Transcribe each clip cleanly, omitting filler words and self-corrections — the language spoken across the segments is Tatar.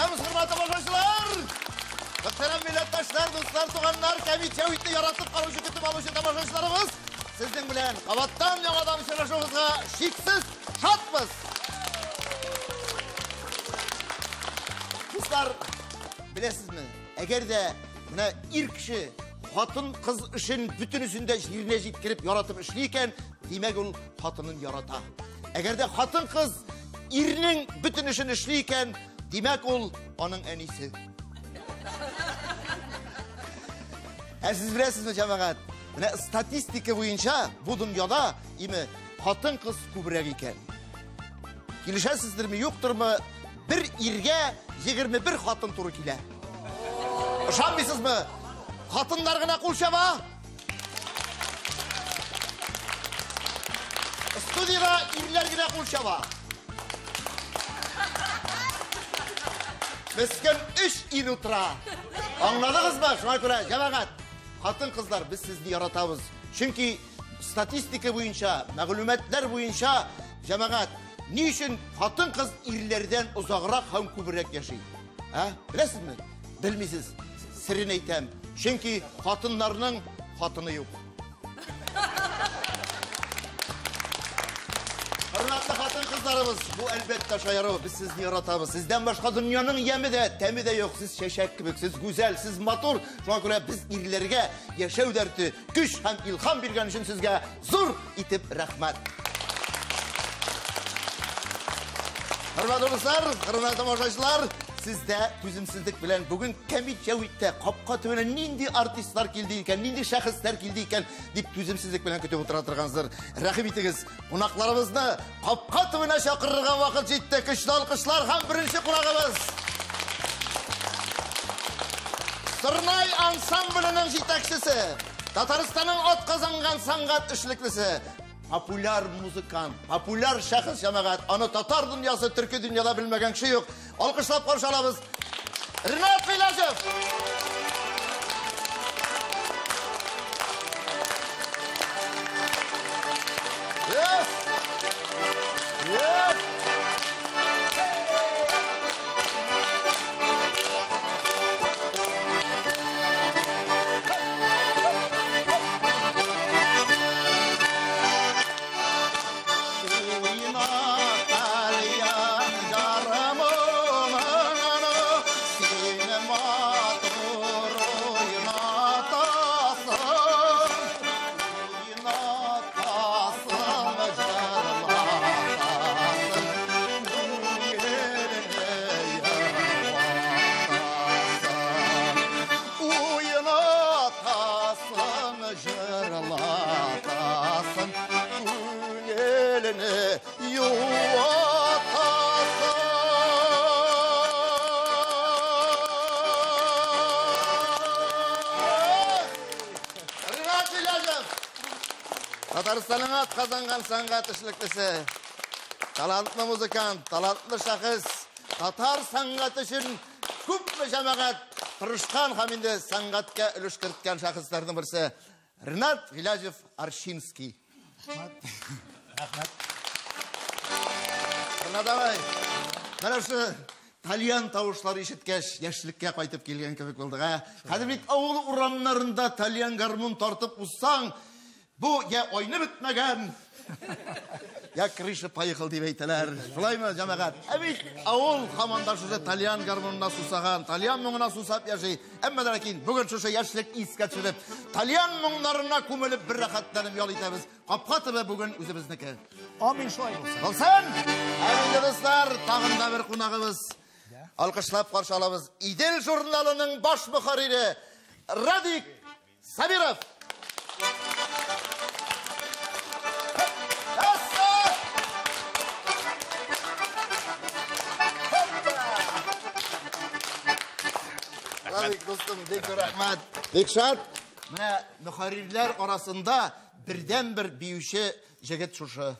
Исәнмесез, хөрмәтле тамашачылар! Мөхтәрәм милләттәшләр, дуслар, туганнар, Кәмит Җәвитне яратып караучы, көтеп алучы тамашачыларыбыз, сезнең белән кабаттан яңадан очрашуыбызга шиксез шатбыз. Дуслар, беләсезме, әгәр дә менә ир кеше хатын кыз өчен бөтенесен дә җиренә җиткереп яратып эшли икән, димәк ул хатынын ярата. Әгәр дә хатын кыз ирнең бөтен эшен эшли икән, димәк ул аның әнисе. Ә сез беләсезме, җәмәгать? Менә статистика буенча бу дөньяда име хатын-кыз күбрәк икән. Килешәсездерме, юктырмы? Бер иргә 21 хатын туры килә. Ышанмыйсызмы? Хатыннар гына кул чаба. Студияда ирләр генә кул чаба. Мескен өч ир утыра. Аңладыгызмы? Шуңа күрә, җәмәгать, хатын-кызлар, без сезне яратабыз. Чөнки статистика буенча, мәгълүматлар буенча, җәмәгать, ни өчен хатын-кыз ирләрдән озаграк һәм күбрәк яши? Ә? Беләсезме? Белмисез. Серен әйтәм. Чөнки хатыннарның хатыны юк. Хөрмәтле хатын-кызларыбыз, бу әлбәттә шаяру, без сезне яратабыз. Сездән башка дөньяның яме дә, тәме дә юк. Сез чәчәк кебек, сез гүзәл, сез матур. Шуңа күрә без ирләргә яшәү дәрте, көч һәм илһам биргән өчен сезгә зур итеп рәхмәт. Хөрмәтле дуслар, хөрмәтле тамашачылар, сездә түземсезлек белән бүген Кәмит Җәвиттә капка төбенә нинди артистлар килде икән, нинди шәхесләр килде икән дип түземсезлек белән көтеп утыра торгансыздар. Рәхим итегез, кунакларыбызны капка төбенә чакырырга вакыт җитте. Көчле алкышлар һәм беренче кунагыбыз. Сырнай ансамбленең җитәкчесе, Татарстанның атказанган сәнгать эшлеклесе, популяр музыкант, популяр шәхес җәмәгать. Аны татар дөньясы, төрки дөньяда белмәгән кеше юк. Алкышлап каршы алабыз. Ринат Гыйләҗев! Yes! Yes! Татарстанның атказанган сәнгать эшлеклесе, талантлы музыкант, талантлы шәхес, татар сәнгате өчен күпме җәмәгать тырышкан һәм инде сәнгатькә өлеш керткән шәхесләрнең берсе Ринат Гыйләҗев Арчинский. Рәхмәт. Рәхмәт. Ринат абый, менә шушы тальян тавышлары ишеткәч, яшьлеккә кайтып килгән кебек булдык, ә? Хәзер бит авыл урамнарында тальян гармун тартып узсаң, бу я айны бетмәгән, я крыша поехал дип әйтәләр. Шулаймы, җәмәгать? Ә бит авыл һаман да шушы тальян гармунына сусаган, тальян моңына сусап яши. Әмма дә ләкин бүген шушы яшьлек искә төшереп, тальян моңнарына күмелеп бер рәхәтләнеп ял итәбез. Капка төбе бүген үзебезнеке. Амин, шулай булсын. Булсын! Ә инде дуслар, тагын да бер кунагыбыз. Алкышлап каршы алабыз. Идел журналының баш мөхәррире Радик Сабиров. Радик дустым, бик зур рәхмәт. Бик шат. Менә мөхәррирләр арасында бердән-бер биюче җегет шушы.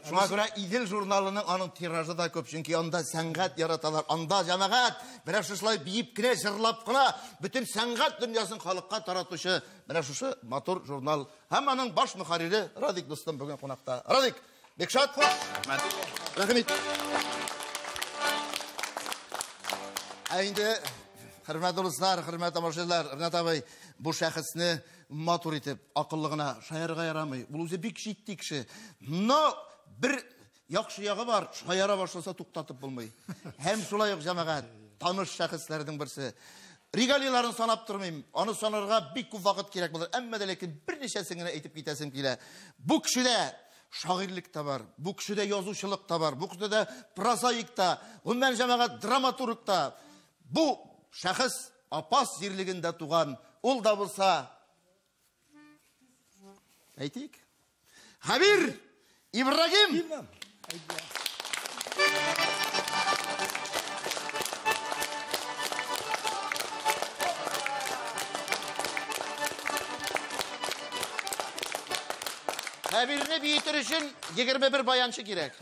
Шуңа күрә Идел журналының аның тиражы да күп, чөнки анда сәнгать яраталар. Анда җәмәгать менә шушылай биеп кенә, җырлап кына бөтен сәнгать дөньясын халыкка таратучы менә шушы матур журнал. Һәм аның баш мөхәррире Радик дустым бүген кунакта. Радик, бик шат. Рәхмәт. Рәхим ит. Ә инде, хөрмәтле дуслар, хөрмәтле тамашачылар, Ринат абый бу шәхесне матур итеп, акыллы гына шаярга ярамый. Ул үзе бик җитди кеше. Но бер яхшы ягы бар, шаяра башласа туктатып булмый. Һәм шулай ук җәмәгать, таныш шәхесләрнең берсе. Регалияларын санап тормыйм, аны санарга бик күп вакыт кирәк булыр. Әмма дә ләкин берничәсен генә әйтеп китәсем килә. Бу кешедә шагыйрьлек тә бар, бу кешедә язучылык та бар, бу кешедә прозаик та, гомумән җәмәгать драматург та. Бу шәхес Апас җирлегендә туган, ул да булса, әйтик, Хәбир Ибрагим. Хәбирне биетер өчен 21 баянчы кирәк.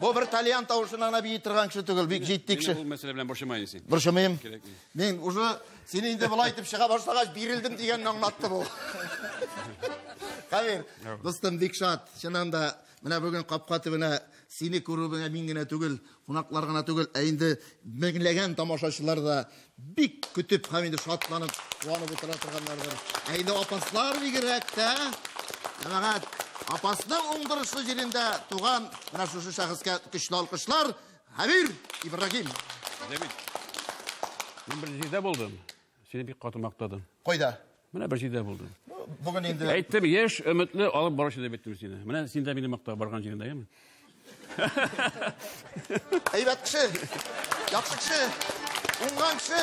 Бу бер тальян тавышына гына бии торган кеше түгел, бик җитди кеше. Мин ул мәсьәлә белән борчымайм син. Борчымыйм. Кирәкми. Мин уже сине инде болай итеп чыга башлагач бирелдем дигәнне аңлатты бу. Хәбир, дустым, бик шат. Чыннан да менә бүген капка төбенә сине күрү мин генә түгел, кунаклар гына түгел, ә инде меңләгән тамашачылар да бик көтеп һәм инде шатланып, куанып утыра торганнардыр. Ә инде апаслар бигрәк тә, җәмәгать, апасның уңдырышлы җирендә туган менә шушы шәхескә көчле алкышлар, Хәбир Ибрагим. Җәмил, мин бер җирдә булдым. Сине бик каты мактадым. Кайда? Менә бер җирдә булдым. Бүген инде Әйттем, яшь, өметле алып баручы дип әйттем сине. Менә син дә мине мактап барган җиреңдә, яме? Әйбәт кеше, яхшы кеше, уңган кеше.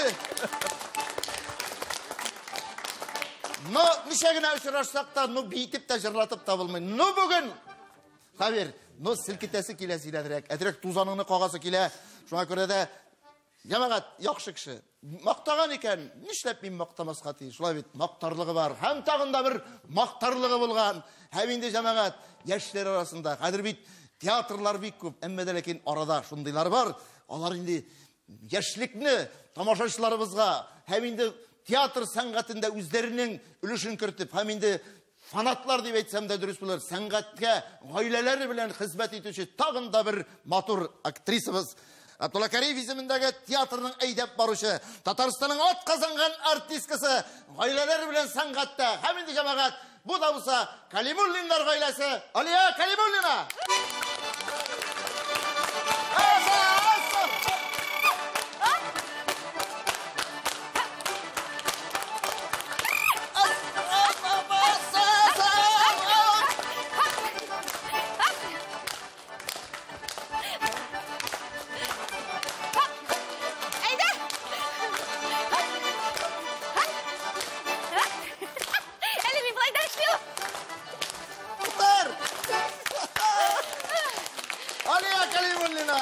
Но ничә генә очрашсак та, ну биетеп тә җырлатып та булмый. Ну бүген, Хәбир, ну селкетәсе килә синәдрәк, әзрәк тузаныңны кагасы килә. Шуңа күрә дә җәмәгать яхшы кеше. Мактаган икән, нишләп мин мактамаска тиеш? Шулай бит, мактарлыгы бар. Һәм тагын да бер мактарлыгы булган. Һәм инде җәмәгать яшьләр арасында хәзер бит театрлар бик күп, әмма дә ләкин арада шундыйлар бар. Алар инде яшьлекне тамашачыларыбызга һәм инде театр сәнгатендә үзләренең өлешен кертеп, һәм инде фанатлар дип әйтсәм дә дөрес булыр, сәнгатькә гаиләләре белән хезмәт итүче тагын да бер матур актрисабыз Абдулла Кариев исемендәге театрның әйдәп баручы, Татарстанның ат казанган артисткасы, гаиләләре белән сәнгатьтә һәм инде җәмәгать, бу да булса Калимуллиннар гаиләсе, Алия Калимуллина. Әйдә! Әле мин болай да эшли алам. Утыр! Алия Калимуллина!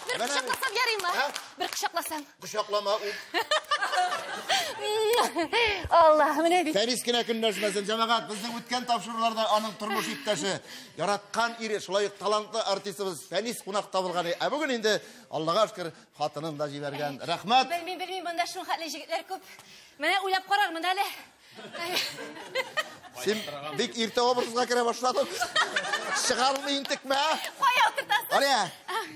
Бер Менә- кочакласам ярыймы? Ә? Бер кочакласам. Кочаклама үп. Алла, менә бит. Фәрис кенә көнләшмәсен, җәмәгать, безнең үткән тапшыруларда аның тормыш иптәше, яраткан ире, шулай ук талантлы артистыбыз Фәнис кунак табылган. Ә бүген инде Аллага шөкер хатынын да җибәргән. Рәхмәт. Белмим, белмим, монда шул хәтле җегетләр күп. Менә уйлап карармын әле. Син бик иртә образга керә башладың. Чыгармый интекмә. Кая утыртасың? Алия,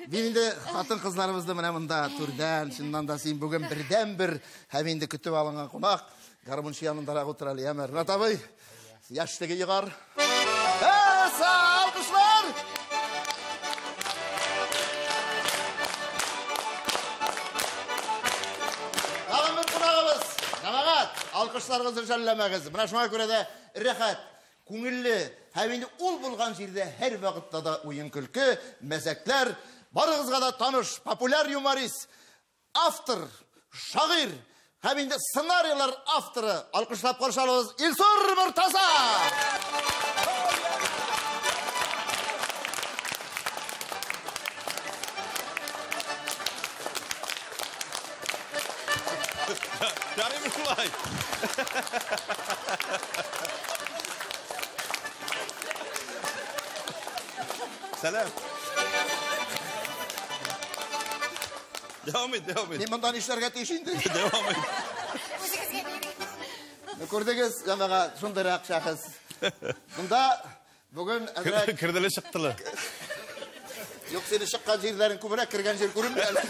мин инде хатын-кызларыбызны менә монда түрдән, чыннан да син бүген бердән-бер һәм инде көтеп алынган кунак, гармунчы янындарак утыра әле, яме. Ринат абый, яшьлеге йогар. Әсә, алкышлар! Тагын бер кунагыбыз. Җәмәгать, алкышларыгызны жәлләмәгез. Менә шуңа күрә дә рәхәт, күңелле һәм инде ул булган җирдә һәр вакытта да уен-көлке, мәзәкләр, барыгызга да таныш популяр юморист, автор, шагыйрь һәм инде сценарийлар авторы. Алкышлап каршы алабыз Илсур Мортаза! Ярыймы шулай? Сәлам. Дәвам ит, дәвам ит. Мин монда нишләргә тиеш инде? Дәвам ит. Үзегезгә бирегез. Күрдегез, җәмәгать, шундыйрак шәхес. Монда бүген әзрәк Керделе чыктылы. Юк, сине чыккан җирләрең күбрәк, кергән җир күренми әле.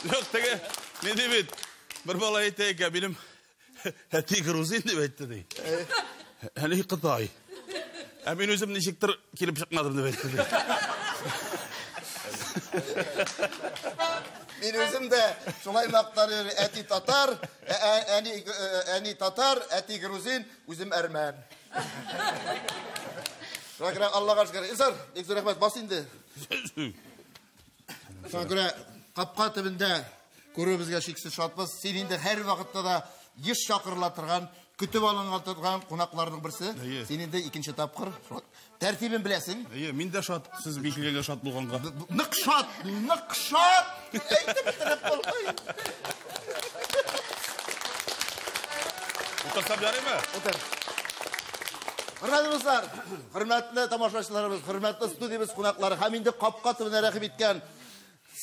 Юк, теге, ни ди бит, бер бала әйтә икән, минем әти грузин дип әйтте ди. Әни Кытай. Ә мин үзем ничектер килеп чыкмадым дип әйтте ди. Мин үзем дә шулай мактанып, әти татар, әни татар, әти грузин, үзем әрмән. Шуңа күрә Аллага шөкер. Илсар, бик зур рәхмәт, бас инде. Шуңа күрә капка төбендә күрүебезгә чиксез шатбыз. Син инде һәр вакытта да еш чакырыла торган, көтеп алынган торган кунакларның берсе. Син инде икенче тапкыр. Тәртибен беләсең. Әйе, мин дә шат, сез мин килгәнгә шат булганга. Нык шат, нык шат. Әйтеп бетереп булмый. Утырсам ярыймы? Утыр. Хөрмәтле дуслар, хөрмәтле тамашачыларыбыз, хөрмәтле студиябез кунаклары һәм инде капка төбенә рәхим иткән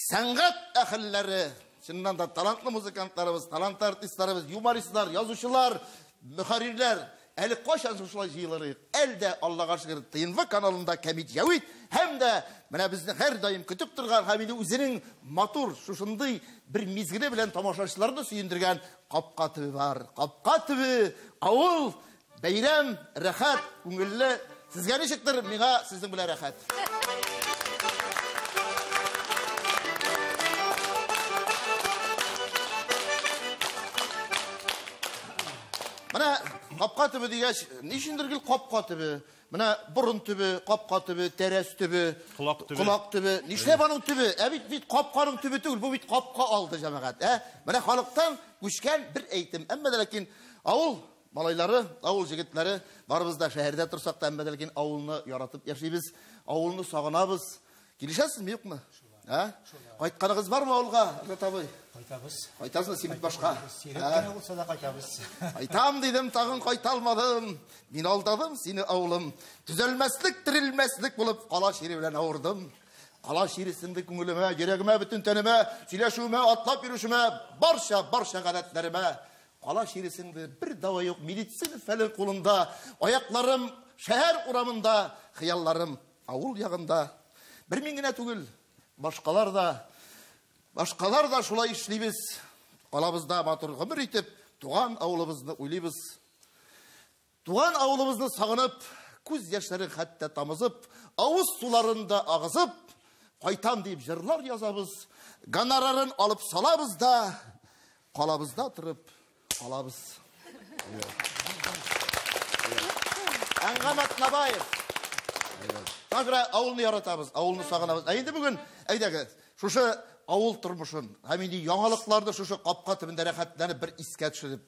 сәнгать әһелләре, чыннан да талантлы музыкантларыбыз, талантлы артистларыбыз, юмористлар, язучылар, мөхәррирләр, әле кайчан шушылай җыелыр идек? Әле дә Аллага шөкер, ТНВ каналында Кәмит Җәвит һәм дә менә безне һәрдаим көтеп торган һәм инде үзенең матур шушындый бер мизгеле белән тамашачыларны сөендергән капка төбе бар. Капка төбе, авыл, бәйрәм, рәхәт, күңелле. Сезгә ничектер, миңа сезнең белән рәхәт. Менә капка төбе дигәч, ни өчендер гел капка төбе? Менә борын төбе, капка төбе, тәрәз төбе, Колак төбе. Колак төбе. Нишләп аның төбе? Ә бит капканың төбе түгел, бу бит капка алды, җәмәгать. Ә? Менә халыктан күчкән бер әйтем. Әмма дә ләкин авыл малайлары, авыл җегетләре, барыбыз да шәһәрдә торсак та, әмма дә ләкин авылны яратып яшибез, авылны сагынабыз. Килешәсезме, юкмы? Ә? Кайтканыгыз бармы авылга, Рәт абый? Кайтабыз. Кайтасызмы, син бит башка? Сирәк кенә булса да кайтабыз. Кайтам дидем, тагын кайта алмадым. Мин алдадым сине, авылым. Төзәлмәслек, терелмәслек булып кала чире белән авырдым. Кала чире сеңде күңелемә, йөрәгемә, бөтен тәнемә, сөйләшүемә, атлап йөрүшемә, барча, барча гадәтләремә. Кала чире сеңде, бер дава юк, медицина фәне кулында, аякларым шәһәр урамында, хыялларым авыл ягында. Бер мин генә түгел, башкалар да, башкалар да шулай эшлибез. Калабызда матур гомер итеп, туган авылыбызны уйлыйбыз. Туган авылыбызны сагынып, күз яшьләрен хәтта тамызып, авыз суларын да агызып, кайтам дип җырлар язабыз, гонорарын алып салабыз да, калабызда торып калабыз. Әнгам Атнабаев. Шуңа авылны яратабыз, авылны сагынабыз. Ә инде бүген, әйдәгез, шушы авыл тормышын һәм инде яңалыкларны шушы капка төбендә рәхәтләнеп бер искә төшереп.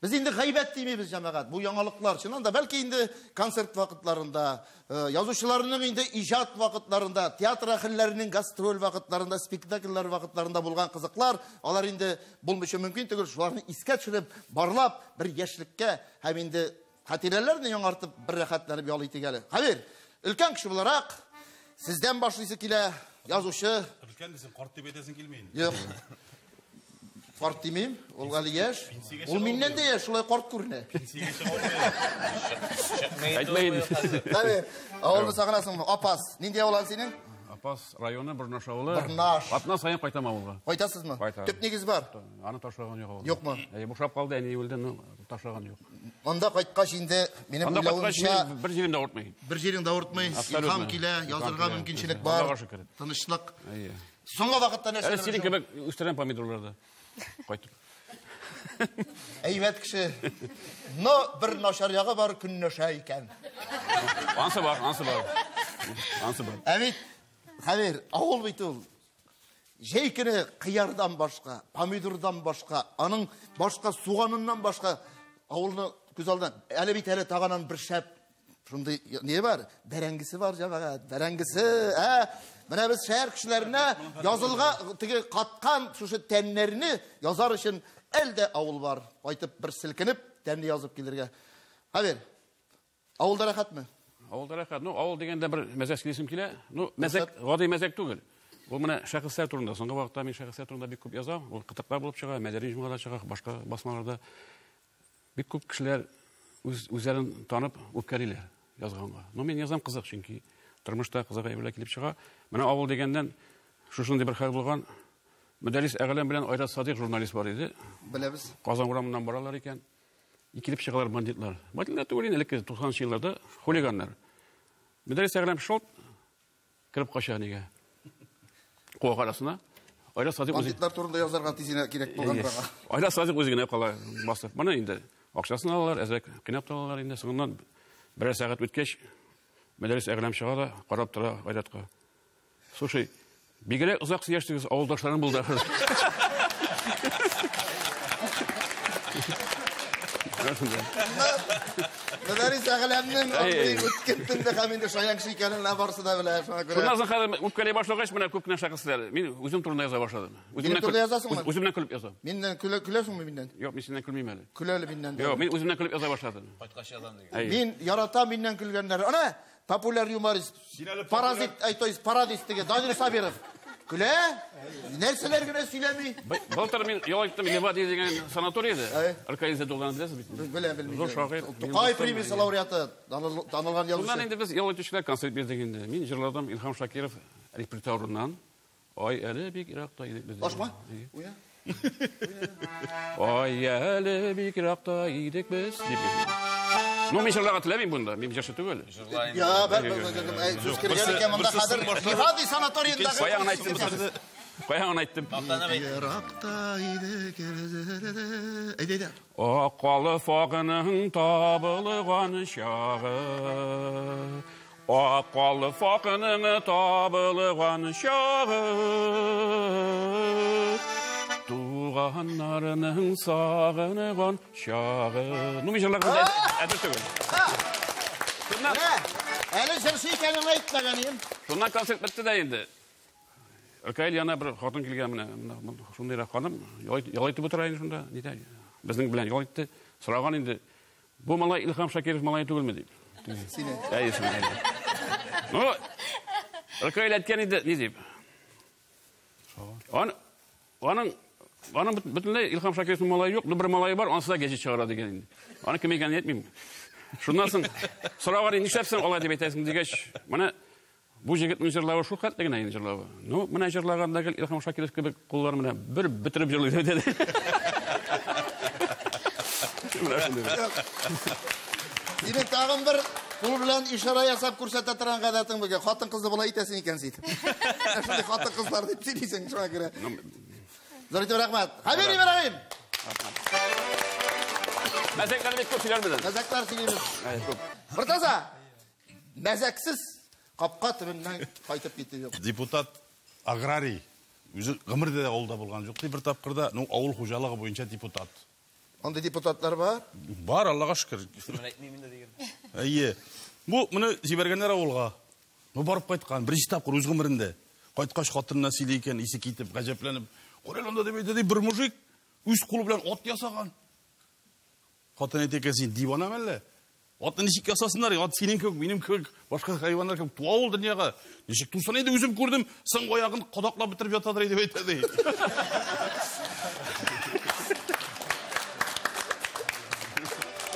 Без инде гайбәт димибез, җәмәгать. Бу яңалыклар чыннан да бәлки инде концерт вакытларында, язучыларның инде иҗат вакытларында, театр әһелләренең гастроль вакытларында, спектакльләр вакытларында булган кызыклар, алар инде булмыйча мөмкин түгел. Шуларны искә төшереп, барлап, бер яшьлеккә һәм инде хатирәләрне яңартып, бер рәхәтләнеп ял итик әле. Хәбир, өлкән кеше буларак, сездән башлыйсы килә, язучы. Өлкән дисең, карт дип әйтәсең килми инде. Юк. Карт димим, ул әле яшь. Ул миннән дә яшь, шулай карт күренә. Әйтмәйен. Хәбир, авылны сагынасыңмы? Апас, нинди авыл ул синең? Апас районы, Борнаш авылы. Борнаш. Атна саен кайтам авылга. Кайтасызмы? Кайтам. Төп нигез бар? Аны ташлаган юк авылда. Юкмы? Әйе, бушап калды, әни үлде, ну, ташлаган юк. Монда кайткач инде минем Монда кайткач уйлавымча, минем бер җирем дә авыртмый. Бер җирең дә авыртмый. Абсолютно. Илһам килә, Илһам язырга килә. мөмкинчелек бар. Аллага шөкер. Тынычлык. Әйе. Соңгы вакытта нәрсә? Әле синең кебек үстерәм помидорларны. Кайтып. Әйбәт кеше. Но бер начар ягы бар, көнләшә икән. Ансы бар, ансы бар. Ансы бар. Ә бит, Хәбир, авыл бит ул. Җәй көне кыярдан башка, помидордан башка, аның башка суганыннан башка авылны күз алдына. Әле бит әле таганан бер шәп шундый не бар? Бәрәңгесе бар, җәмәгать, бәрәңгесе, ә? Менә без шәһәр кешеләренә язылга теге каткан шушы тәннәрне язар өчен әле дә авыл бар. Кайтып бер селкенеп тәнне язып килергә. Хәбир, авылда рәхәтме? Авылда рәхәт. Ну, авыл дигәндә бер мәзәк сөйлисем килә. Ну, мәзәк, гади мәзәк түгел. Ул менә шәхесләр турында. Соңгы вакытта мин шәхесләр турында бик күп язам. Ул кытыклар булып чыга, мәдәни җомгада чыга, башка басмаларда. Бик күп кешеләр үзләрен танып үпкәлиләр язганга. Ну, мин язам кызык, чөнки тормышта кызык әйберләр килеп чыга. Менә авыл дигәндән шушындый бер хәл булган. Мөдәррис Әгъләм белән Айрат Садыйк журналист бар иде. Беләбез. Казан урамыннан баралар икән. И килеп чыгалар бандитлар. Бандитлар түгел инде, элекке 90 елларда хулиганнар. Мөдәррис Әгъләм шолт кереп кача нигә? Куак арасына. Айрат Садыйк үзе Бандитлар турында язарга тиз генә кирәк булган бага. Айрат Садыйк үзе генә кала басып. Моны инде акчасын алалар, әзрәк кыйнап та алалар инде. Соңыннан берәр сәгать үткәч, Мөдәррис Әгъләм чыга да карап тора Айратка. Слушай, бигрәк озак сөйләштегез, авылдашларың булды ахры. Мөдәррис Әгъләмнең андый үткен телле һәм инде шаян кеше икәнен барысы да белә, шуңа күрә. Шуннан соң хәзер үпкәләй башлагач, менә күп кенә шәхесләр. Мин үзем турында яза башладым. Минем турында язасыңмы? Үземнән көлеп язам. Миннән көләсеңме миннән? Юк, мин синнән көлмим әле. Көл әле миннән. Юк, мин үземнән көлеп яза башладым. Кайткач язам дигән. Мин яратам миннән көлгәннәрне. Ана, популяр юморист, паразит, ай, то есть парадист дигән Данил Сабиров. Көлә, нәрсәләр генә сөйләми. Былтыр мин ял иттем Левадия дигән санаторийда. Аркадий Зәдулланы беләсез бит? Беләм, белмим. Зур шагыйрь. Тукай премиясе лауреаты, танылган язучы. Шуннан инде без ял итүчеләр концерт бирдек инде. Мин җырладым Илһам Шакиров репертуарыннан. Ай, әле бик еракта идек без. Ашма? Уйна. Ай, әле бик еракта идек без, дип. Ну, мин җырларга теләмим бунда, мин җырчы түгел. Я, бер, сүз кергән икән монда хәзер Левадия санаториендагы. Каян әйттем? Каян әйттем? Еракта идек без. Әйдә, әйдә. Акалы фагының табылган чагы. Акалы фагының табылган чагы. Туганнарының сагынган чагы. Ну, мин җырлаганда әзер түгел. Әле җырчы икәнен әйтмәгән идем. Шуннан концерт бетте дә инде. Ркаил янына бер хатын килгән менә, шундыйрак ханым, ял итеп утыра инде шунда, нидә, безнең белән ял итте. Сораган инде, бу малай Илһам Шакиров малае түгелме дип. Сине. Әйе, сине. Ну, Ркаил әйткән инде, ни дип? Аның бөтенләй Илһам Шакировның малае юк, бер малае бар, анысы да гәҗит чыгара дигән инде. Аны кем икәнен әйтмим. Шуннан соң сораган инде, нишләпсең алай дип әйтәсең дигәч, менә бу җегетнең җырлавы шул хәтле генә инде җырлавы. Ну, менә җырлаганда гел Илһам Шакиров кебек куллар менә бер бетереп җырлый дип әйтә. Менә шундый. Синең тагын бер кул белән ишарә ясап күрсәтә торган гадәтең бүген. Хатын-кызны болай итәсең икән син. Шундый хатын-кызлар дип сөйлисең, шуңа күрә. Зур итеп рәхмәт. Хәбир Ибраһим. Мәзәкләр бик күп сөйләрбез. Мәзәкләр сөйлибез. Мортаза, мәзәксез капка төбеннән кайтып китте юк. Депутат аграрий. Үзе гомердә дә авылда булган юк. Бер тапкырда, ну, авыл хуҗалыгы буенча депутат. Андый депутатлар бар? Бар, Аллага шөкер. Әйтмим инде дигән. Әйе. Бу моны җибәргәннәр авылга. Ну, барып кайткан, беренче тапкыр үз гомерендә. Кайткач хатынына сөйли икән, исе китеп, гаҗәпләнеп. Карел анда дип әйтә, ди, бер мужик үз кулы белән ат ясаган. Хатын әйтә икән, син дивана мәллә? Атны ничек ясасыннар? Ат синең кебек, минем кебек, башка хайваннар кебек туа ул дөньяга. Ничек тусын инде, үзем күрдем, соң аягын кадаклап бетереп ятадыр дип әйтә, ди.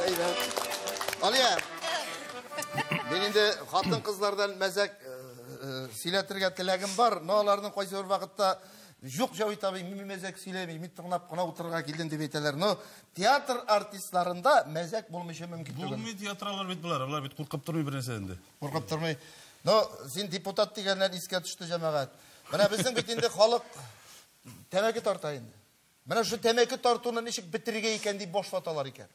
Әйбәт. Алия, мин инде хатын-кызлардан мәзәк сөйләтергә теләгем бар, но аларның кайсы бер вакытта юк, Җавит абый, мин мәзәк сөйләмим, мин тыңлап кына утырырга килдем дип әйтәләр. Но театр артистларында мәзәк булмыйча мөмкин түгел. Булмый театралар бит болар, алар бит куркып тормый бер нәрсәдән дә. Куркып тормый. Но син депутат дигәннән искә төште, җәмәгать. Менә безнең бит инде халык тәмәке тарта инде. Менә шу тәмәке тартуны ничек бетерергә икән дип баш ваталар икән.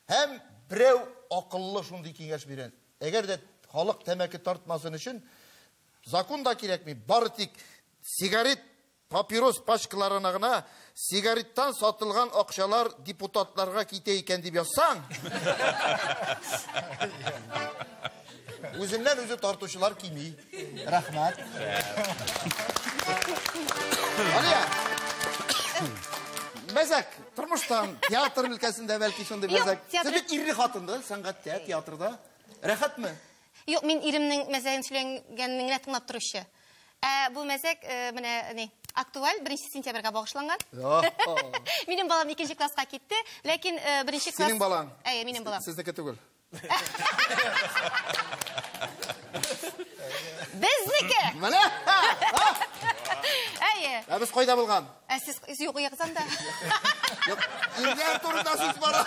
Һәм берәү акыллы шундый киңәш бирә. Әгәр дә халык тәмәке тартмасын өчен закон да кирәкми, бары тик сигарет, папирос пачкаларына гына сигареттан сатылган акчалар депутатларга китә икән дип язсаң, үзеннән үзе тартучылар кими. Рәхмәт. Алия, мәзәк, тормыштан, театр өлкәсендә бәлки шундый мәзәк. Сез бит ирле хатын да, сәнгатьтә, театрда. Рәхәтме? Юк, мин иремнең мәзәген сөйләгәнен генә тыңлап торучы. Бу мәзәк, менә ни, актуаль, 1 сентябрьгә багышланган. Минем балам 2 класска китте, ләкин 1 класс. Синең балаң? Әйе, минем балам. Сезнеке түгел. Безнеке! Менә! Әйе. Ә без кайда булган? Ә сез юк ягызанда. Юк, ирләр турында сүз бара.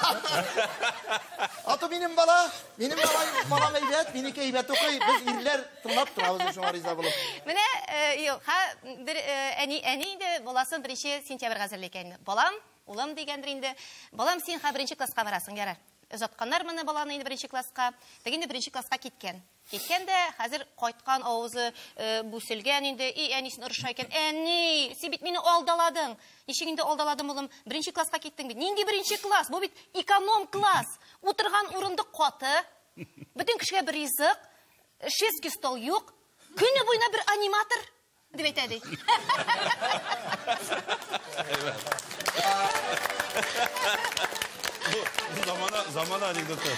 Аты минем бала, минем бала, балам әйбәт, минеке әйбәт укый. Без ирләр тыңлап торабыз, шуңа риза булып. Менә, юк, ха, бер әни, әни инде баласын 1 сентябрьгә әзерли икән. Балам, улым дигәндер инде. Балам, син ха 1 класска барасың, ярар. Озатканнар моны баланы инде 1 класска. Теге инде 1 класска киткән. Киткән дә хәзер кайткан, авызы бүселгән инде. И, әнисен орыша икән. Әни, син бит мине алдаладың. Ничек инде алдаладым, улым? 1 класска киттең бит. Нинди 1 класс? Бу бит эконом класс. Утырган урындык каты. Бөтен кешегә бер ризык. Шведский стол юк. Көне буена бер аниматор дип әйтә ди. Замана, замана анекдоты.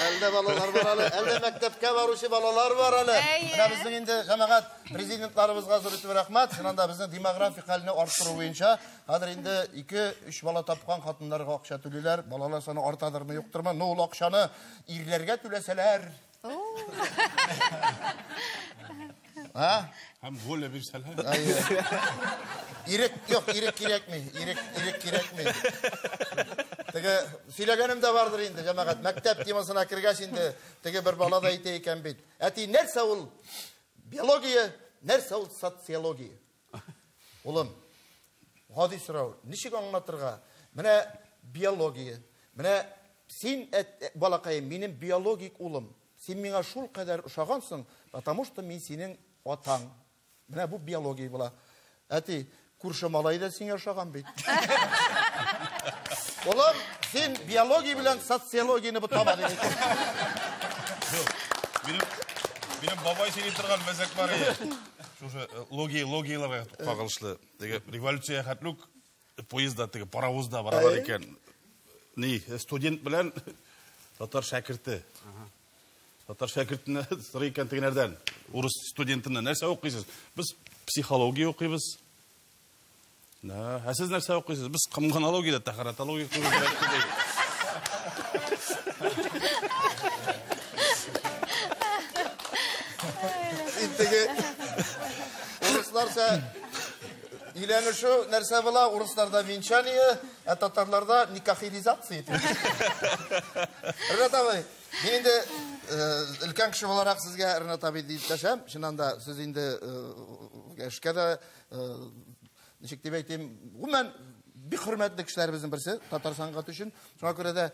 Әлдә балалар бар әле, әлдә мәктәпкә баручы балалар бар әле. Менә безнең инде җәмәгать президентларыбызга зур итеп рәхмәт. Чыннан да безнең демографик хәлне арттыру буенча хәзер инде 2-3 бала тапкан хатыннарга акча түлиләр. Балалар саны артадырмы, юктырмы? Но ул акчаны ирләргә түләсәләр. А? Һәм воля бирсәләр. Ирек юк, ирек кирәкми. Ирек, ирек кирәкми. Теге сөйләгәнем дә бардыр инде, җәмәгать. Мәктәп темасына кергәч инде теге бер бала да әйтә икән бит. Әти, нәрсә ул биология, нәрсә ул социология? Улым, гади сорау, ничек аңлатырга? Менә биология, менә син, балакаем, минем биологик улым. Син миңа шул кадәр ошагансың, потому что мин синең атаң. Менә бу биология була. Әти, күрше малай да сиңа ошаган бит. Улым, син биология белән социологияне бутама дип әйтә. Минем бабай сөйли торган мәзәк бар иде. Шушы логияларга кагылышлы. Теге революция хәтлүк поездда, теге паровозда баралар икән. Ни, студент белән татар шәкерте. Татар шәкертенә сорый икән тегенәрдән. Урыс студентыннан нәрсә укыйсыз? Без психология укыйбыз. Да, ә сез нәрсә укыйсыз? Без коммунология, тәһарәтология укыйбыз. Теге урысларча өйләнешү нәрсә була? Урысларда венчание, ә татарларда никахилизация. Ренат абый, мин инде өлкән кеше буларак сезгә Ренат абый дип дәшәм. Чыннан да сез инде эшкә дә, ничек дип әйтим, гомумән бик хөрмәтле кешеләребезнең берсе татар сәнгате өчен. Шуңа күрә дә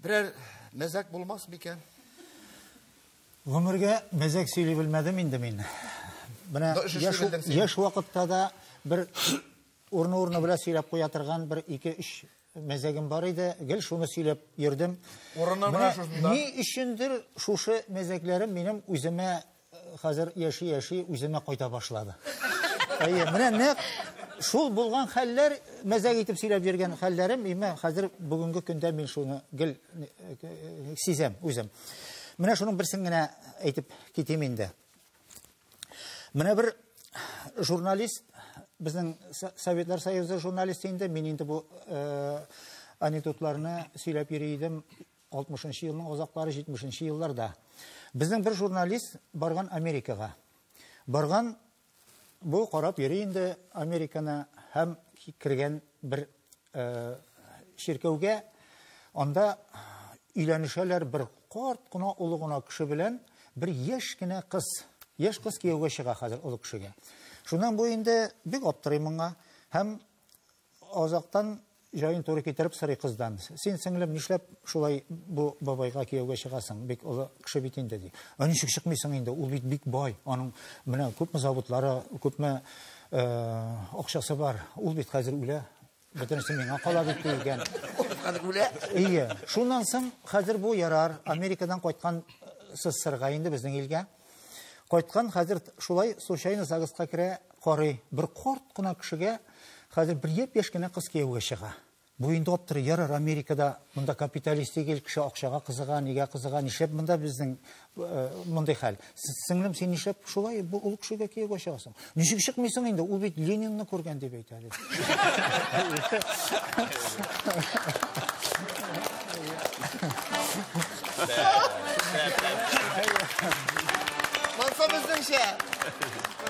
берәр мәзәк булмас микән? Гомергә мәзәк сөйли белмәдем инде мин. Менә яшь вакытта да бер урыны-урыны белән сөйләп куя торган бер 2-3 мәзәгем бар иде. Гел шуны сөйләп йөрдем. Урыны менә шушында. Ни өчендер шушы мәзәкләрем минем үземә хәзер яши-яши үземә кайта башлады. Әйе, менә нәкъ шул булган хәлләр, мәзәк итеп сөйләп йөргән хәлләрем, имә хәзер бүгенге көндә мин шуны гел сизәм үзем. Менә шуның берсен генә әйтеп китим инде. Менә бер журналист, безнең Советлар Союзы журналисты инде, мин инде бу анекдотларны сөйләп йөри идем 60-нчы елның азаклары, 70-нче елларда. Безнең бер журналист барган Америкага. Барган, бу карап йөри инде Американы һәм кергән бер чиркәүгә, анда өйләнешәләр бер карт кына, олы гына кеше белән бер яшь кенә кыз. Яшь кыз кияүгә чыга хәзер олы кешегә. Шуннан бу инде бик аптырый моңа һәм азактан җаен туры китереп сорый кыздан. Син, сеңлем, нишләп шулай бу бабайга кияүгә чыгасың? Бик олы кеше бит инде, ди. Ә ничек чыкмыйсың инде? Ул бит бик бай. Аның менә күпме заводлары, күпме акчасы бар. Ул бит хәзер үлә. Бөтенесе миңа кала бит дигән. Хәзер үлә? Ие. Шуннан соң хәзер бу ярар. Америкадан кайткан СССРга инде безнең илгә. Кайткан хәзер шулай случайно ЗАГСка керә, карый. Бер карт кына кешегә хәзер бер япь-яшь кенә кыз кияүгә чыга. Бу инде аптырый, ярар, Америкада монда капиталистик ил, кеше акчага кызыга, нигә кызыга, нишләп монда безнең мондый хәл? Сеңлем, син нишләп шулай бу олы кешегә кияүгә чыгасың? Ничек чыкмыйсың инде? Ул бит Ленинны күргән дип әйтә. Монсы безнеңчә.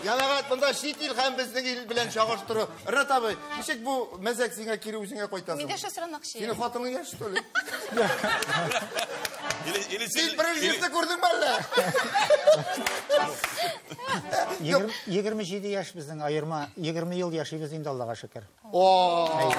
Җәмәгать, монда чит ил һәм безнең ил белән чагыштыру. Ренат абый, ничек бу мәзәк сиңа кире үзеңә кайтасың? Мин дә шул сорамакчы. Синең хатының яшь, что ли? Син Брежневны күрдеңме әллә? 27 яшь безнең аерма, 20 ел яшибез инде, Аллага шөкер. О!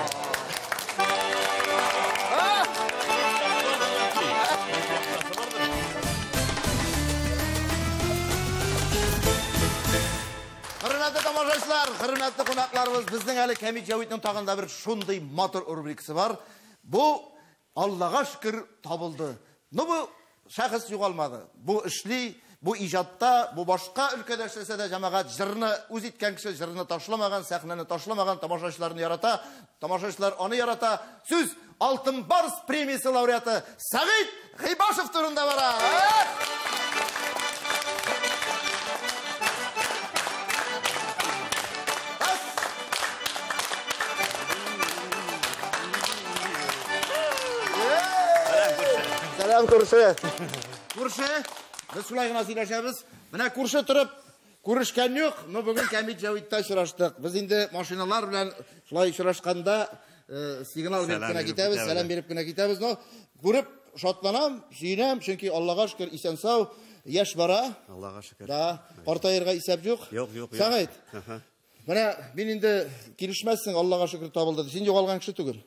Хөрмәтле тамашачылар, хөрмәтле кунакларыбыз, безнең әле Кәмит Җәвитнең тагын да бер шундый матур рубрикасы бар. Бу Аллага шөкер табылды. Но бу шәхес югалмады. Бу эшли, бу иҗатта, бу башка өлкәдә эшләсә дә, җәмәгать җырны үз иткән кеше, җырны ташламаган, сәхнәне ташламаган, тамашачыларны ярата, тамашачылар аны ярата. Сүз Алтын Барс премиясе лауреаты Сәгыйть Гыйбашев турында бара. Сәлам, күрше. Күрше, без шулай гына сөйләшәбез. Менә күрше торып күрешкән юк, но бүген Кәмит Җәвиттә очраштык. Без инде машиналар белән шулай очрашканда сигнал биреп кенә китәбез, сәлам биреп кенә китәбез. Но күреп шатланам, сөенәм, чөнки Аллага шөкер, исән-сау, яшь бара. Аллага шөкер. Да, картаерга исәп юк. Юк, юк, юк. Сәгыйть. Менә мин инде килешмәссең, Аллага шөкер табылды. Син югалган кеше түгел.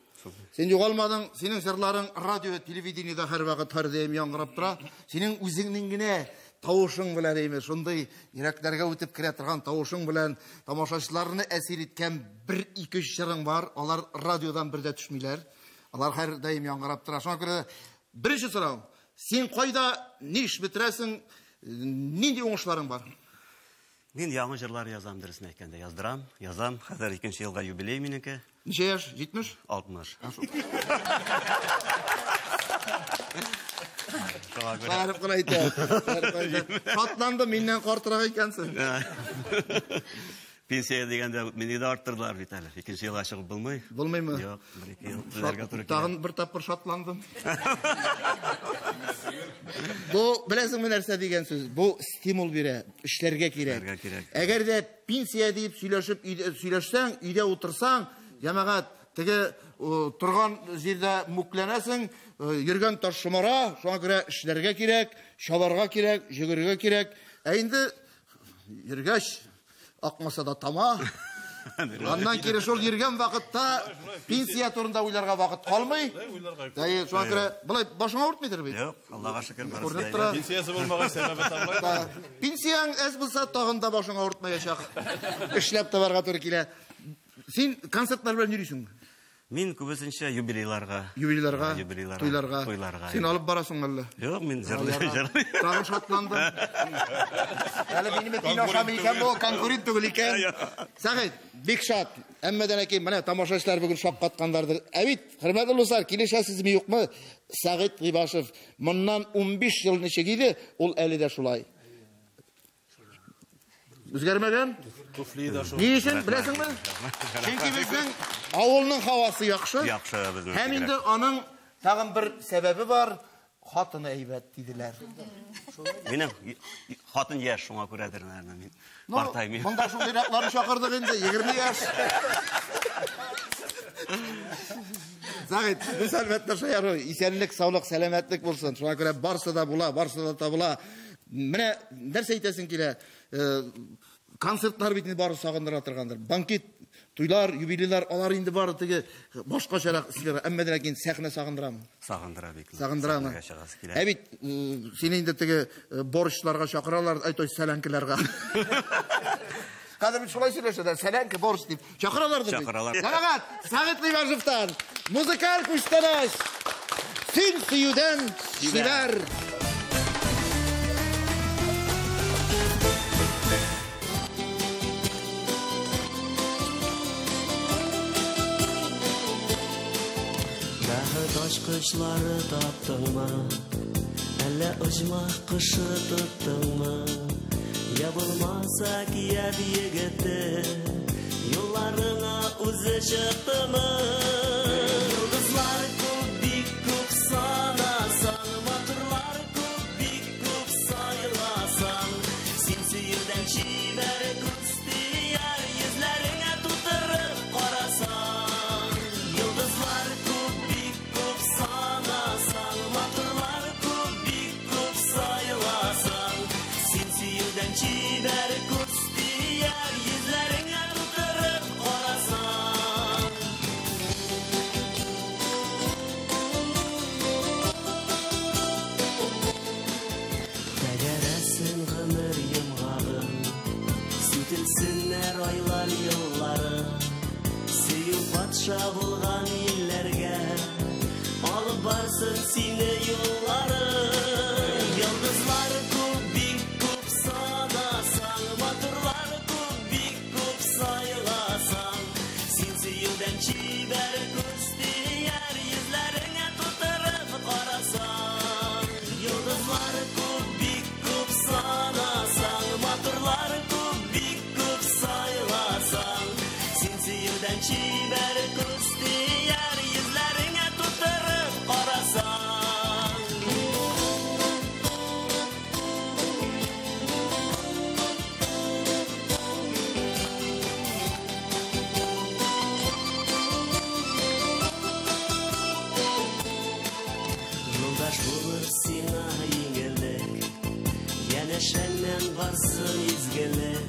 Син югалмадың, синең җырларың радио, телевидениедә һәрвакыт һәрдаим яңгырап тора. Синең үзеңнең генә тавышың белән әйме, шундый йөрәкләргә үтеп керә торган тавышың белән тамашачыларны әсир иткән бер-ике җырың бар. Алар радиодан бер дә төшмиләр. Алар һәрдаим яңгырап тора. Шуңа күрә беренче сорау: син кайда, ни эш бетерәсең, нинди уңышларың бар? Мин яңа җырлар язам, дөресен әйткәндә, яздырам, язам. Хәзер икенче елга юбилей минеке. Ничә яшь? 70? 60. Шаярып кына әйтә. Шатланды, миннән картрак икәнсең. Пенсия дигәндә мине дә арттырдылар бит әле. Икенче елга чыгып булмый. Булмыймы? Юк, бер-ике ел түләргә туры килә. Тагын бер тапкыр шатландым. Бу, беләсеңме нәрсә дигән сүз? Бу стимул бирә, эшләргә кирәк. Эшләргә кирәк. Әгәр дә пенсия дип сөйләшеп, сөйләшсәң, өйдә утырсаң, җәмәгать, теге торган җирдә мүкләнәсең, йөргән таш шомара, шуңа күрә эшләргә кирәк, чабарга кирәк, йөгерергә кирәк. Ә инде йөргәч, акмаса да тама. Аннан кире шул йөргән вакытта пенсия турында уйларга вакыт калмый. Әйе, шуңа күрә болай башыңа авыртмыйдыр бит. Юк, Аллага шөкер, барысы Күренеп да тора. Пенсиясе булмагач, сәбәбе табыла. Пенсияң әз булса, тагын да башың авыртмаячак. Эшләп табарга туры килә. Син концертлар белән йөрисеңме? Мин күбесенчә юбилейларга. Юбилейларга, Юбилейларга, туйларга. Туйларга. Син алып барасың әллә? Юк, мин җырлыйм. Тагын шатландым. Әле минем этин ашамый икән бу, конкурент түгел икән. Сәгыйть, бик шат. Әммәдән әкин, менә тамашачылар бүген шаккатканнардыр. Ә бит, хөрмәтле дуслар, килешәсезме юкмы? Сәгыйть Гыйбашев моннан 15 ел ничек иде, ул әле дә шулай. Үзгәрмәгән? Туфли да шул. Ни өчен, беләсеңме? Чөнки безнең авылның һавасы яхшы. Яхшы безнең. Һәм инде аның тагын бер сәбәбе бар. Хатыны әйбәт диделәр. Минем хатын яшь, шуңа күрәдер, наверное, мин картаймыйм. Монда шундыйракларны чакырдык инде, 20 яшь. Сәгыйть, без әлбәттә шаяру, исәнлек, саулык, сәламәтлек булсын. Шуңа күрә барсы да була, барсы да табыла. Менә нәрсә әйтәсең килә? Концертлар бит инде бары сагындыра торгандыр. Банкет, туйлар, юбилейлар, алар инде бары теге башкачарак сфера. Әмма дә ләкин сәхнә сагындырамы? Сагындыра бик. Сагындырамы? Сәхнәгә чыгасы килә. Ә бит сине инде теге борщларга чакыралар, ай, то есть сәләнкеләргә. Хәзер бит шулай сөйләшәләр, сәләнке, борщ дип. Чакыралар бит. Чакыралар. Җәмәгать, Сәгыйть Гыйбашевтан музыкаль күчтәнәч. Син сөюдән чибәр. Бәхет ачкычлары таптыңмы? Әллә оҗмах кошы тоттыңмы? Я булмаса кияр егете, юлларыңа үзе чыктымы? Йолдызлар күп, бик күп санасаң, матурлар күп, бик күп сайласаң, син сөюдән чибәр күз Мулша булган илләргә алып барсын сине юллары. Йолдызлар күп, бик күп санасаң, матурлар күп, бик күп сайласаң, син сөюдән чибәр күз тияр, йөзләреңә тутырып карасаң. Йолдызлар күп, бик күп санасаң, матурлар күп, бик күп сайласаң, син сөюдән чибәр күз тияр, йөзләреңә тутырып карасаң. Юлдаш булыр сиңа иңелек, янәшәңнән барсын изгелек.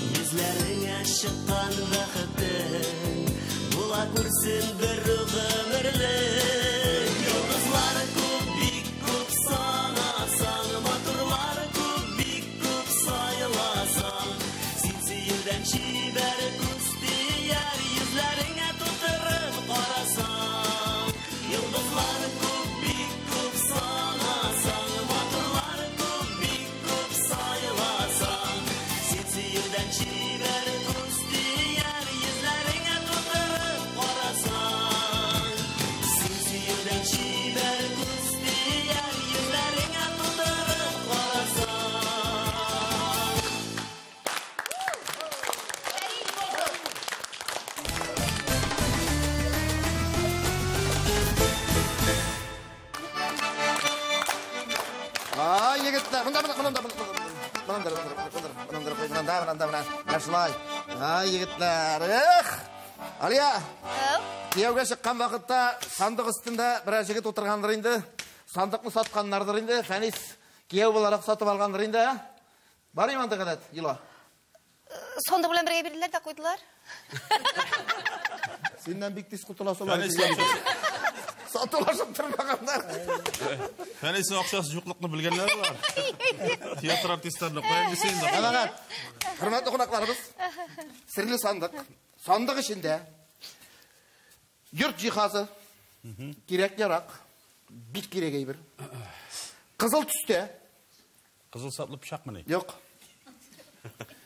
Йөзләреңә чыккан бәхетең була күрсен бер гомерлек. Йолдызлар күп, бик күп санасаң, матурлар күп, бик күп сайласаң, син сөюдән чибәр күз тияр, йөзләреңә тутырып карасаң. Йолдызлар күп, бик күп санасаң, матурлар күп, бик күп сайласаң, син сөюдән чибәр күз тияр, йөзләреңә тутырып карасаң. Син сөюдән чибәр күз тияр, йөзләреңә тутырып карасаң. Ай, егетләр, монда, монда, монда, монда, монда, монда, монда, монда, монда, монда, менә шулай. Ай, егетләр, эх! Алия, кияүгә чыккан вакытта сандык өстендә берәр җегет утыргандыр инде. Сандыкны сатканнардыр инде. Фәнис кияү буларак сатып алгандыр инде, ә? Бар инде андый гадәт, йола. Сандык белән бергә бирделәр дә куйдылар. Синнән бик тиз котыласылар. Фәнис Сатулашып тормаганнар. Фәнисның акчасы юклыкны белгәннәр бар. Театр артистларына каян килсә инде. Җәмәгать, хөрмәтле кунакларыбыз, серле сандык. Сандык эчендә йорт җиһазы, кирәк-ярак, бик кирәк әйбер. Кызыл төстә. Кызыл саплы пычакмыни? Юк.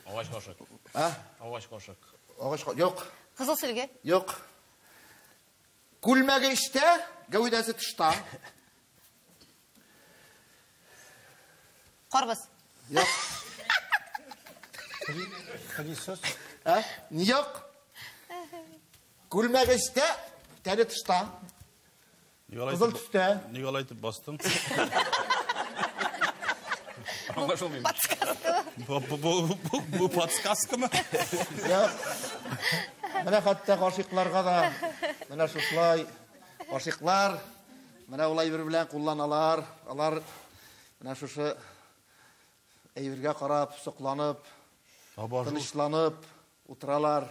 Агач кашык. А? Агач кашык. Агач юк. Кызыл сөлге. Юк. Күлмәге эчтә, гәүдәсе тышта. Карбыз. Юк. Пылесос. А? Юк. Күлмәге эчтә, тәне тышта. Кызыл төстә. Нигә алай итеп бастың? Аңлашылмый. Подсказка. Бу подсказкамы? Юк. Менә хәтта гашыйкларга да менә шушылай гашыйклар менә улай бер белән кулланалар. Алар менә шушы әйбергә карап, сокланып, тынычланып утыралар.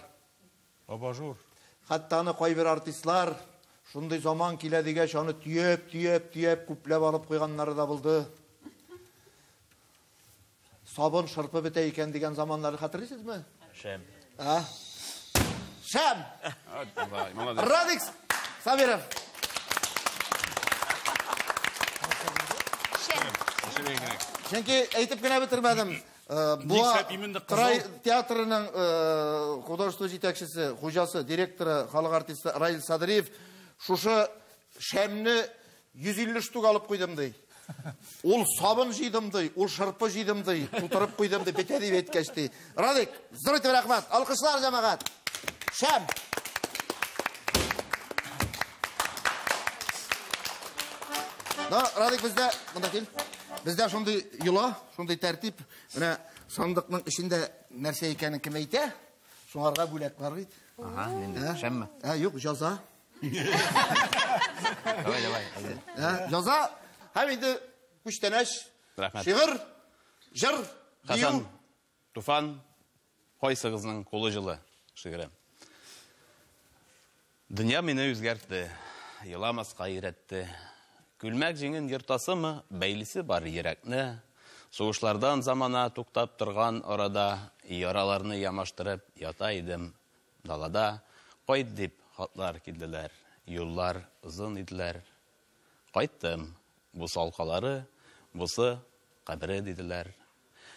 Абажур. Хәтта аны кайбер артистлар шундый заман килә дигәч, аны төяп, төяп, төяп күпләп алып куйганнары да булды. Сабын шырпы бетә икән дигән заманнарны хәтерлисезме? Шәм. А? Шәм! Радик Сабиров. Шәм. Чөнки әйтеп кенә бетермәдем. Буа Трай театрының художество җитәкчесе, хуҗасы, директоры, халык артисты Раил Садриев шушы шәмне 150 штук алып куйдым ди. Ул сабын җыйдым ди, ул шырпы җыйдым ди, тутырып куйдым ди, бетә дип әйткәч ди. Радик, зур итеп рәхмәт. Алкышлар, җәмәгать. Шәм. Да, Радик, бездә, монда кил. Бездә шундый йола, шундый тәртип. Менә сандыкның эчендә нәрсә икәнен кем әйтә, шуңарга бүләк бар бит. Ага, нинди? Шәмме? Ә, юк, җаза. Давай, давай. Җаза һәм инде күчтәнәч, шигырь, җыр, Хасан Туфан, кайсыгызның кулы җылы шигыре. Дөнья мине үзгәртте, еламаска өйрәтте. Күлмәк җиңен ертасымы, бәйлесе бар йөрәкне. Сугышлардан замана туктап торган арада яраларны ямаштырып ята идем далада. Кайт дип Хатлар килделәр, юллар озын иделәр. Кайттым, бусы алкалары, бусы кабере диделәр.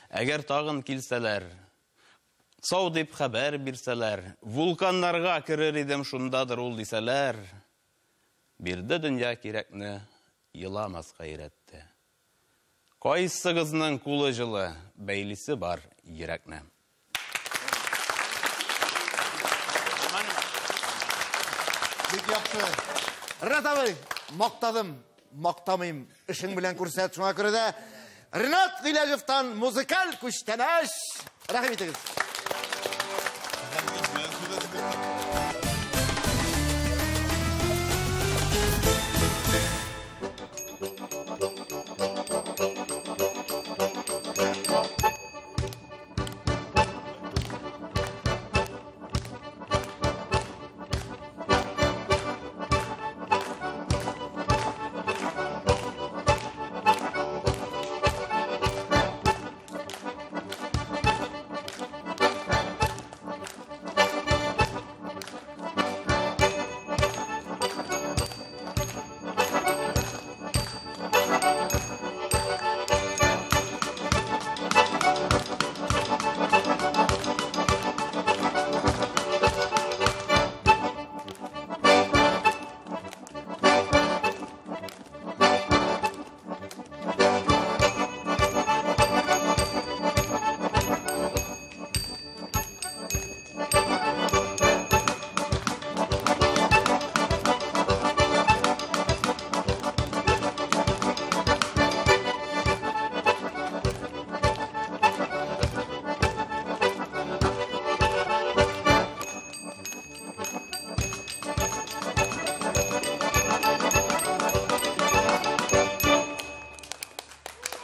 Әгәр тагын килсәләр, сау дип хәбәр бирсәләр, вулканнарга керер идем шундадыр ул дисәләр, бирде дөнья кирәкне, еламаска өйрәтте. Кайсыгызның кулы җылы, бәйлисе бар йөрәкне. Бик яхшы. Ренат абый, мактадым, мактамыйм, эшең белән күрсәт. Шуңа күрә дә Ренат Гыйләҗевтан музыкаль күчтәнәч. Рәхим итегез.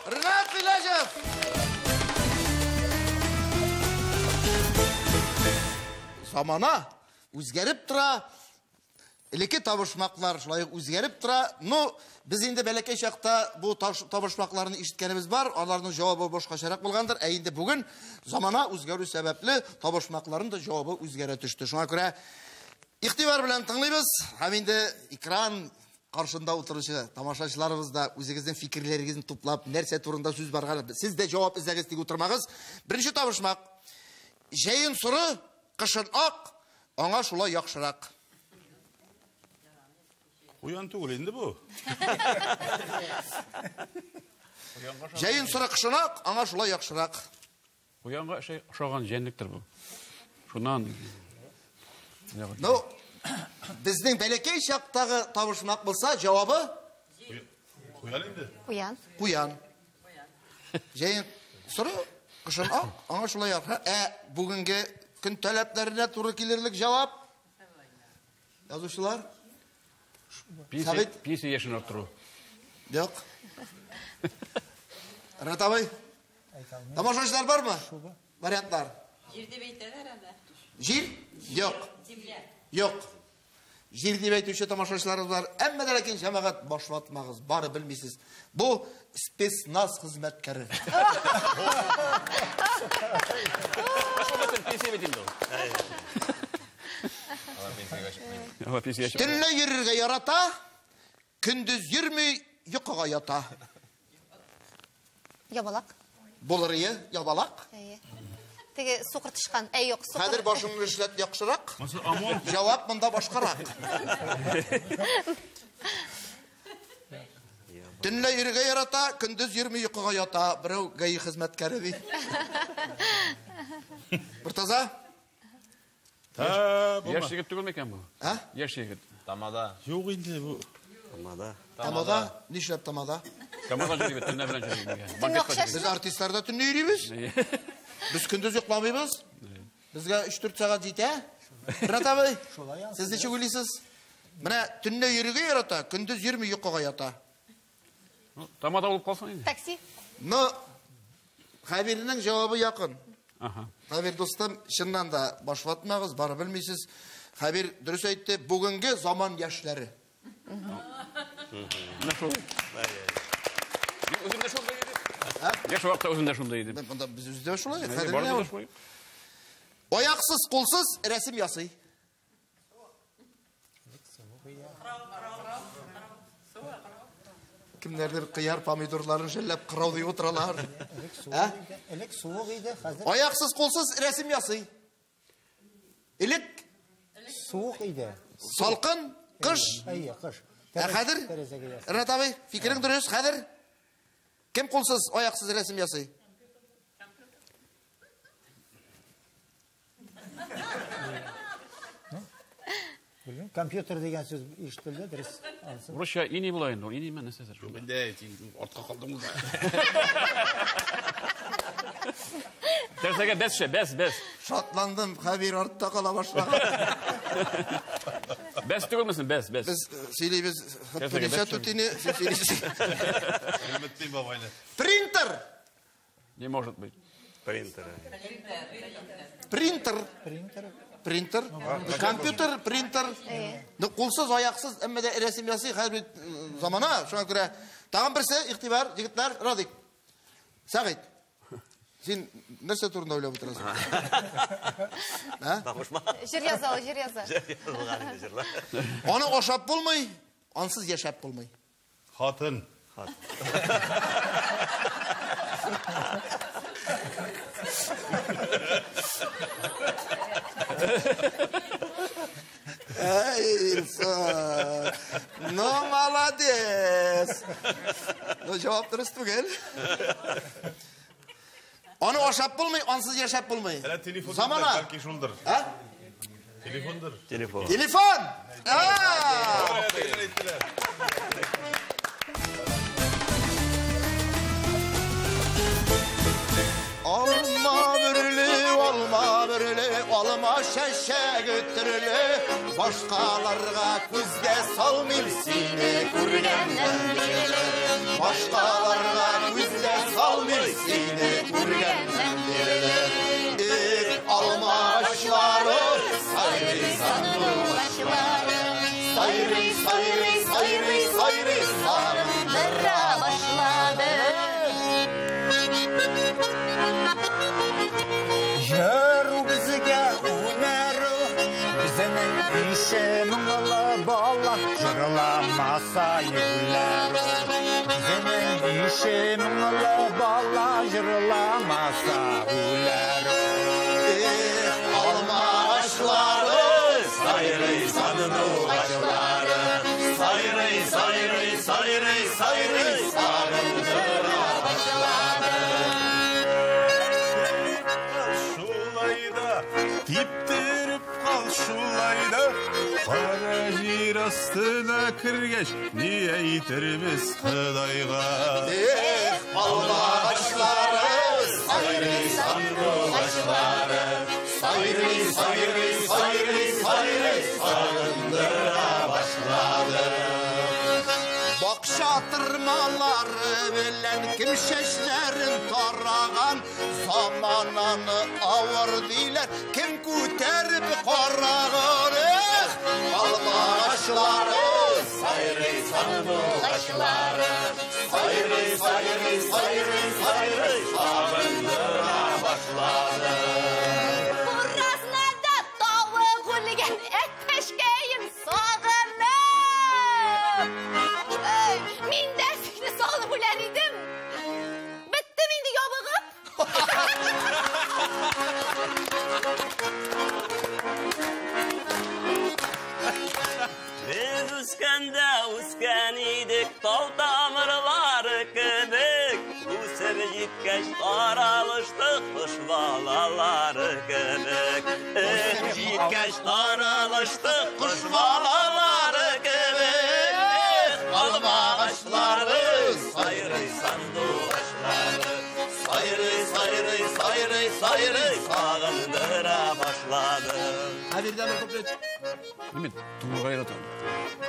Ренат Гыйләҗев! Замана үзгәреп тора. Элекке табышмаклар шулай ук үзгәреп тора. Ну, без инде бәләкәй чакта бу табышмакларны ишеткәнебез бар. Аларның җавабы башкачарак булгандыр. Ә инде бүген замана үзгәрү сәбәпле табышмакларның да җавабы үзгәрә төште. Шуңа күрә игътибар белән тыңлыйбыз. Һәм инде экран каршында утыручы тамашачыларыбыз да үзегезнең фикерләрегезне туплап, нәрсә турында сүз барган, сез дә җавап эзләгез тик утырмагыз. Беренче табышмак. Җәен соры, кышын ак, аңа шулай яхшырак. Куян түгел инде бу. Җәен соры, кышын ак, аңа шулай яхшырак. Куянга ошаган җәнлектер бу. Шуннан. Ну, безнең бәләкәй чактагы табышмак булса, җавабы? Куян инде. Куян. Куян. Җәен соры, кышын ак, аңа шулай яхшырак. Ә бүгенге көн таләпләренә туры килерлек җавап? Язучылар? Пенсия яшен арттыру. Юк. Ренат абый? Тамашачылар бармы? Вариантлар. Җир дип әйтәләр анда. Җир? Юк. Земля. Юк. Җир дип әйтүче тамашачыларыбыз бар. Әмма дә ләкин җәмәгать баш ватмагыз, бары белмисез. Бу спецназ хезмәткәре. Төнлә йөрергә ярата, көндез йөрми, йокыга ята. Ябалак. Булыр ие, ябалак. Әйе. Теге сукыр тычкан. Әй, юк, сукыр. Хәзер башыңны эшләт яхшырак. ОМОН. Җавап монда башкарак. Төнлә йөрергә ярата, көндез йөрми, йокыга ята. Берәү ГАИ хезмәткәре ди. Мортаза? Яшь егет түгел микән бу? А? Яшь егет. Тамада. Юк инде бу. Тамада. Тамада? Нишләп тамада? Тамада йөри бит, төнлә белән йөри. Төнлә акча Без артистлар да төнлә йөрибез. Без көндез йокламыйбыз. Безгә 3-4 сәгать җитә. Ренат абый, сез ничек уйлыйсыз? Менә төнлә йөрергә ярата, көндез йөрми, йокыга ята. Тамада булып калсын инде. Такси. Но Хәбирнең җавабы якын. Хәбир дустым, чыннан да баш ватмагыз, бары белмисез. Хәбир дөрес әйтте, бүгенге заман яшьләре. Менә шул. Мин үзем дә шундый идем. Яшь вакытта үзем дә шундый идем. Монда без үзе дә шулай. Әйе, барыбыз да шулай. Аяксыз, кулсыз рәсем ясый. Кемнәрдер кыяр, помидорларын жәлләп кырау дип утыралар. Элек суык иде, хәзер. Аяксыз, кулсыз рәсем ясый. Элек суык иде. Салкын, кыш. Әйе, кыш. Ә хәзер? Ренат абый, фикерең дөрес, хәзер кем кулсыз, аяксыз рәсем ясый? Белмим, компьютер дигән сүз ишетелде, дөрес. Русча ини була инде, ини мен нәрсәдер. Юк инде, син артка калдың да. Нәрсәгә бәс, бәс, бәс. Шатландым, Хәбир артта кала башлаган. Бәс түгелмесен, бәс, бәс. Без сөйлибез, Хәбирчә түтине, син сөйлисең. Хөрмәтле бабайны. Принтер! Не может быть. Принтер. Принтер. Принтер. Принтер, компьютер, принтер. Ну, кулсыз, аяксыз, әмма дә рәсем ясый, хәзер бит замана, шуңа күрә. Тагын берсе, игътибар, егетләр, Радик. Сәгыйть. Син нәрсә турында уйлап утырасың? Ә? Җыр яза, җыр яза. Җыр язылган инде җырлар. Аны ашап булмый, ансыз яшәп булмый. Хатын. Хатын. Эй, Илсур. Ну, молодец. Ну, җавап дөрес түгел. Аны ашап булмый, ансыз яшәп булмый. Әле телефон Замана. бәлки шундыр. А? Телефондыр. Телефон. Телефон! Алма бөрле, алма бөрле, алма чәчәге төрле, башкаларга күзгә салмыйм сине күргәннән бирле. Башкаларга күзгә салмыйм сине күргәннән бирле. Эх, алма агачлары, сайрый сандугачлары, сайрый, сайрый, сайрый, сайрый, сагындыра башлады. Җыру безгә үнәр, безнең ише моңлы бала, җырламаса юләр. Безнең ише моңлы бала, җырламаса үләр. Эх, алма агачлары, сайрый сандугачлары, сайрый, сайрый, сайрый, сайрый, сагындыра башлады. Шулай да, типтереп кал шулай да, кара җир астына кергәч, ни әйтербез Ходайга? Эх, алма агачлары, сайрый сандугачлары, сайрый, сайрый, сайрый, сайрый, сагындыра башлады. Бакча тырмалары белән кем чәчләрен тараган, замананы авыр диләр, кем күтәреп караган? Эх, алма агачлары, сайрый сандугачлары, сайрый, сайрый, сайрый, сайрый, сагындыра башлады. Буразнада тавык үлгән, әтәчкәем сагынып. Мин дә сине сагынып үләр идем. Беттем инде ябыгып. Без үскәндә үскән идек, тау тамырлары кебек. Үсеп җиткәч таралыштык, кош балалары кебек. Үсеп җиткәч таралыштык, кош балалары кебек. Алма агачлары, сайрый сандугачлары, сайрый, сайрый, сайрый, сайрый, сагындыра башлады. Хәбирдә бер куплет. Мин туңга яратам.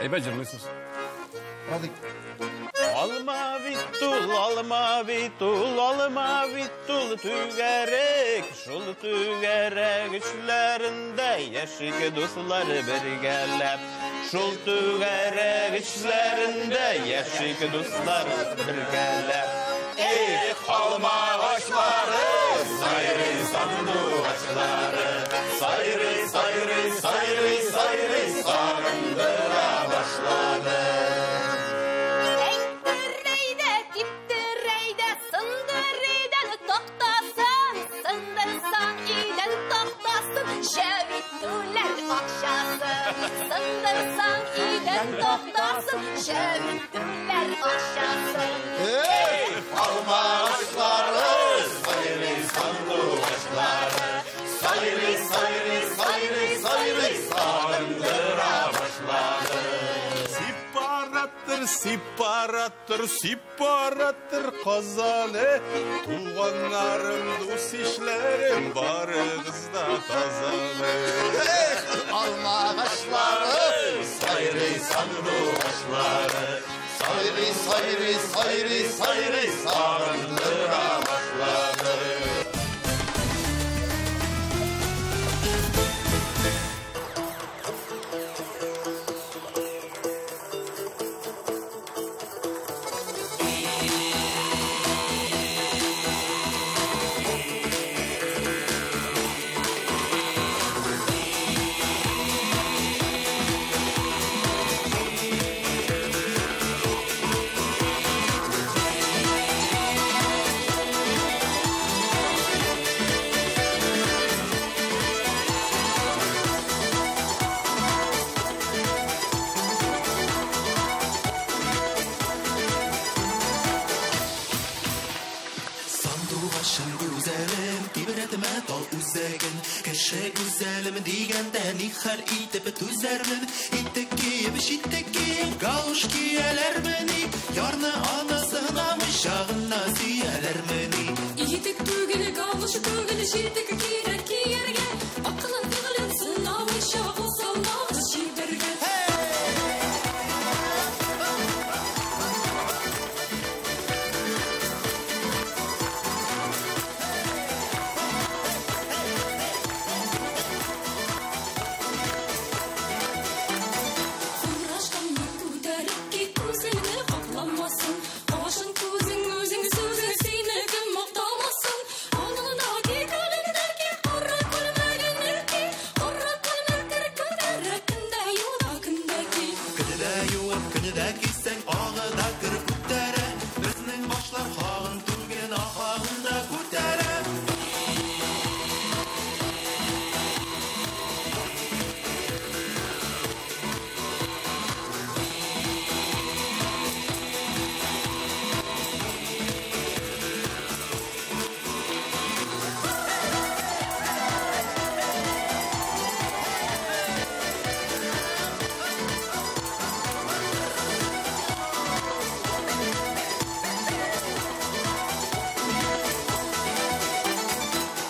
Әйбәт җырлыйсыз. Радик. Алма бит ул, алма бит ул, алма бит ул түгәрәк, шул түгәрәк эчләрендә яшик дуслар бергәләп. Шул түгәрәк эчләрендә яшик дуслар бергәләп. Эх, алма агачлары, сайрый сандугачлары, сайрый, сайрый, сайрый, сайрый, сагындыра башлады. Әйттерәм Салдырсаң идән тактасын, шәп итүләр акчасын. Эй, алмагачлары, сайрый сандугачлары, сайрый, сайрый, сайрый, сайрый, сагындыра башлады. Сепаратор, сепаратор, сепаратор Казаны, туганнарым, дус-ишләрем, барыгыз да тазалы. Эх, алмагачлары, сайрый сандугачлары, сайрый, сайрый, сайрый, сайрый, сагындыра башлады. Сандугачым гүзәлем, тибрәтмә тал үзәген. Кеше гүзәлем дигәндә ни хәл итеп түзәрмен? Итек киеп, читек киеп, галош кияләрмени? Ярны анасына мыйчагына сөяләрмени? Итек түгел, галош түгел, читек кирәк кияргә. Акылын фигылен сынамыйча кулсалмагыз чибәргә. Фуражкаңны күтәреп ки, күзеңне капламасын. Кашың, күзең, үзең, сүзең, сине кем мактамасын. Алыңна ки, көлеңдә ки, кара күлмәгеңне ки. Кара күлмәк кер күтәрә, көндә юда, көндә ки. Көне дә юып, көне дә кисәң, агы да кер күтәрә. Безнең башлар хагын түгел, нахагын да күтәрә.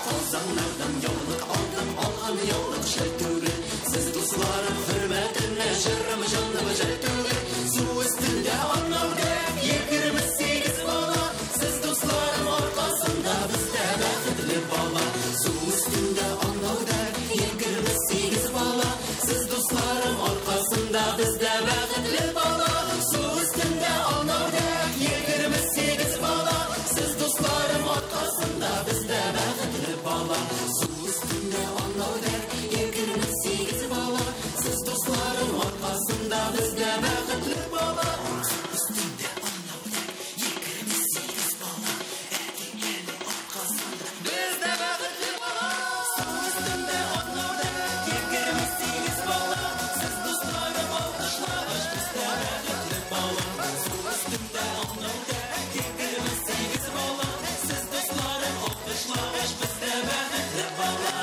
Казаннардан яулык алдым, алган яулык шәл түгел. Сез дусларым хөрмәтенә җырым җаным жәл түгел. Су өстендә аннау-дәк 28 бала. Сез дусларым аркасында бездә бәхетле бала. Су өстендә аннау-дәк 28 бала. Сез дусларым аркасында бездә бәхетле бала. Су өстендә аннау-дәк 28 бала. Сез дусларым аркасында бездә бәхетле бала. Су өстендә аннау-дәк 28 бала. Сез дусларым аркасында бездә бәхетле бала. Су өстендә аннау-дәк 28 бала. Әти-әни аркасында бездә бәхетле бала. Су өстендә аннау-дәк 28 бала. Сез дусларым алкышлагач бездә бәхетле бала. Су өстендә аннау-дәк 28 бала. Сез дусларым алкышлагач бездә бәхетле бала.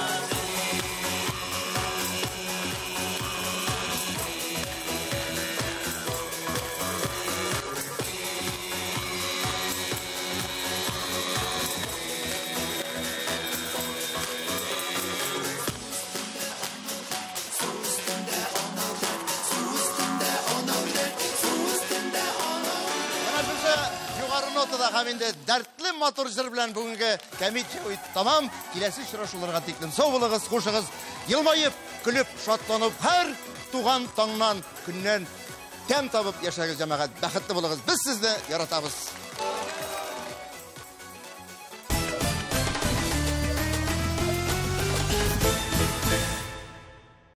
Менә шушы югары нотада һәм инде дәртле матур җыр белән бүгенге кәмит җәвит тамам. Киләсе очрашуларга тиклем сау булыгыз, хушыгыз. Елмаеп, көлеп, шатланып, һәр туган таңнан, көннән тәм табып яшәгез, җәмәгать. Бәхетле булыгыз. Без сезне яратабыз.